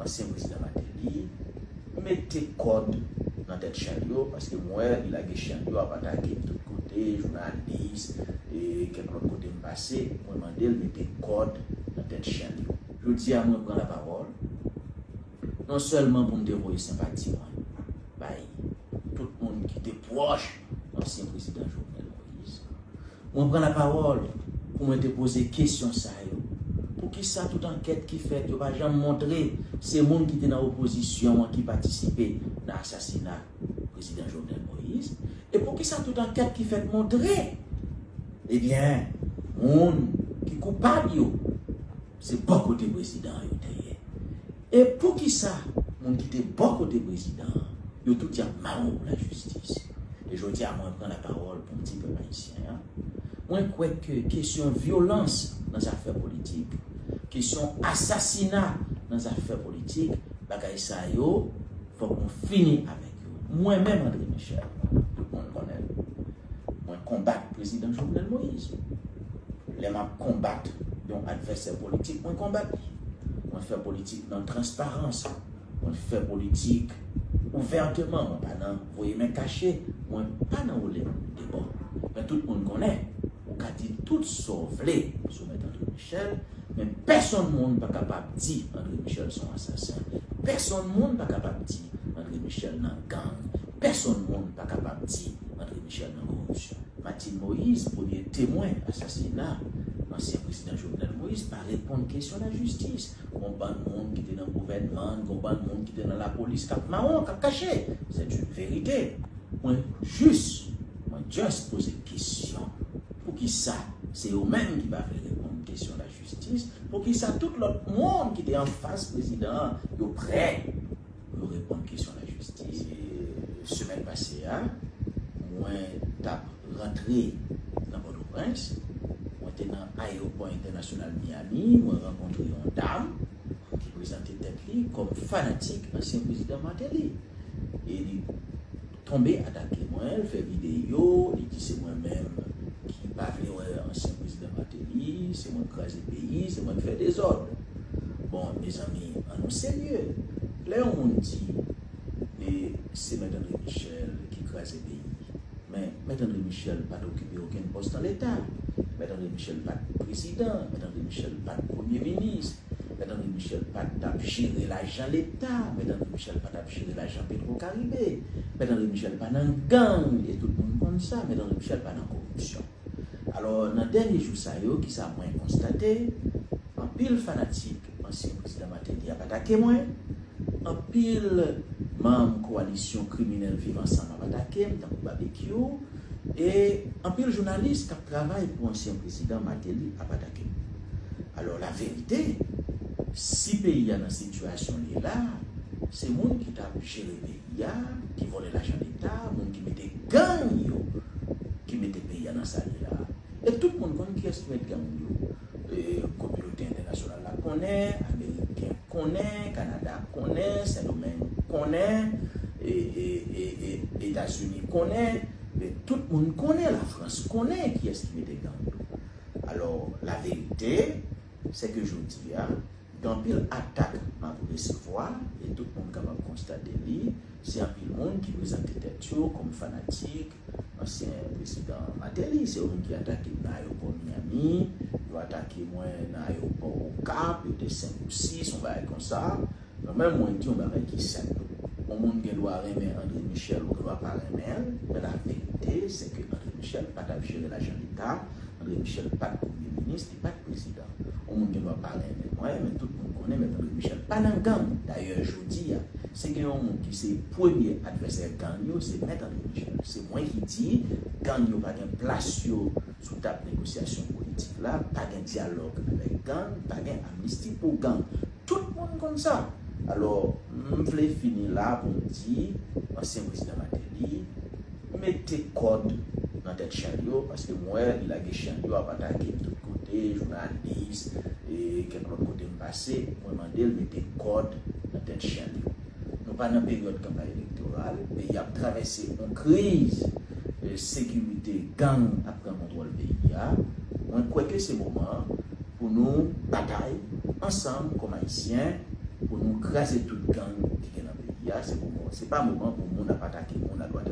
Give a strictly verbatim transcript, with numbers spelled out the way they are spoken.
ansyen prezidan Martelly mete kòd nan tèt chen l yo, paske m wè li lage chen l yo ap atake m tout kote, jounalis, e kèk lòt kote m pase, mwen mande l mete kòd nan tèt chen l yo. Jodi a, mwen pran lapawòl, non sèlman pou m te voye senpati mwen bay tout moun ki te pwòch ansyen prezidan Jovenel Moïse. Mwen pran lapawòl pou mwen te poze kesyon sa yo. Poukisa tout ankèt ki fèt yo pa janm montre se moun ki te nan opozisyon an ki patisipe nan asasina prezidan Jovenel Moïse? E poukisa tout ankèt ki fèt montre, ebyen, moun ki koupab yo, se bò kote prezidan an yo te ye? E poukisa moun ki te bò kote prezidan an, yo tout y ap mawon pou lajistis? E jodi a, mwen pran lapawòl pou m di pèp ayisyen an, mwen kwè ke kesyon vyolans nan zafè politik, kesyon asasina nan zafè politik, bagay sa yo, fòk nou fini avèk yo. Mwen menm, André Michel, tout moun konnen l, mwen konbat prezidan Jovenel Moïse. Lè m ap konbat yon advèsè politik, mwen konbat li. Mwen fè politik nan transparans. Mwen fè politik ouvèteman. Mwen pa nan voye men kache. Mwen pa nan woule moun de bò. Men tout moun konnen, ou ka di tout sa w vle sou Mèt André Michel, men pèsonn moun pa kapab di André Michel se yon asasen. Pèsonn moun pa kapab di André Michel nan gang. Pèsonn moun pa kapab di André Michel nan koripsyon. Martine Moïse, premye temwen asasina ansyen prezidan Jovenel Moïse, pa reponn kesyon lajistis. Gon bann moun ki te nan gouvènman, gon bann moun ki te nan lapolis k ap mawon, k ap kache. C'est une vérité. Mwen jis, mwen just poze kesyon. Poukisa se yo menm ki pa vle reponn kesyon lajistis? Poukisa tout lòt moun ki te anfas prezidan an, yo prè pou yo reponn kesyon lajistis? E semèn pase a, mwen t ap rantre nan Pòtoprens, mwen te nan ayewopò entènasyonal Miami, mwen rankontre yon dam ki prezante tèt li kòm fanatik ansyen prezidan Martelly. E li tonbe atake mwen, l fè videyo, li di se mwen menm ki pa vle wè ansyen prezidan Martelly, se mwen k kraze peyi, se mwen k fè dezòd. Bon, mezanmi, an nou serye. Lè yon moun di, e, se Mèt André Michel ki kraze peyi, men Mèt André Michel pa t okipe okenn pòs nan Leta. Mèt André Michel pa t prezidan. Mèt André Michel pa t premye minis. Mèt André Michel pa t ap jere lajan Leta. Mèt André Michel pa t ap jere lajan Petro Caribe. Mèt André Michel pa nan gang, e tout moun konn sa. Mèt André Michel pa nan koripsyon. Alò, nan dènye jou sa yo, kisa mwen konstate? Anpil fanatik ansyen prezidan Martelly ap atake mwen. Anpil manm kowalisyon kriminèl Viv Ansanm ap atake m, tankou Babekyou. E anpil jounalis k ap travay pou ansyen prezidan Martelly ap atake m. Alò, laverite, si peyi a nan sitiyasyon l ye la, se moun ki t ap jere peyi a, ki vòlè lajan Leta, moun ki mete gang yo, ki mete peyi a nan sa l ye la. E tout moun konn kiyès ki mete gang yo. E, kominote entènasyonal la konnen, Ameriken konnen, Kanada konnen, Sendomeng konnen, e, e, e, e, Etazini konnen, men tout moun konnen, Lafrans konnen kiyès ki mete gang yo. Alò, laverite, se ke jodi a, gen anpil atak m ap resevwa, e tout moun kapab konstate li, se anpil moun ki prezante tèt yo kòm fanatik ansyen prezidan Martelly. Se yo menm ki atake m nan ayewopò Miami, yo atake mwen nan ayewopò Okap, yo te senk ou sis, yon bagay konsa. Mwen menm, mwen di yon bagay ki senp. Yon moun gen dwa renmen André Michel, ou gen dwa pa renmen l, men laverite, se ke André Michel pa t ap jere lajan Leta, André Michel pa t premye minis, li pa t prezidan. Yon moun gen dwa pa renmen mwen, men tout moun konnen Mèt André Michel pa nan gang. Dayè, jodi a, si gen yon moun ki se premye advèsè gang yo, se Mèt André Michel. Se mwen ki di, gang yo pa gen plas yo sou tab negosyasyon politik la, pa gen dyalòg avèk gang, pa gen amnisti pou gang. Tout moun konn sa. Alò, m vle fini la pou m di, ansyen prezidan Martelly, mete kòd nan tèt chen l yo, paske m wè li lage chen l yo ap atake m tout kote, jounalis, e kèk lòt kote m pase, mwen mande l mete kòd nan tèt chen l yo. Nou pa nan peryòd kanpay elektoral, peyi ap travèse yon kriz, e, sekirite, gang ap pran kontwòl peyi a. Mwen kwè ke se moman an pou nou batay ansanm kòm Ayisyen, Nou kraze tout gang ki gen nan peyi a, se moman, se pa moman pou moun ap atake moun a lwa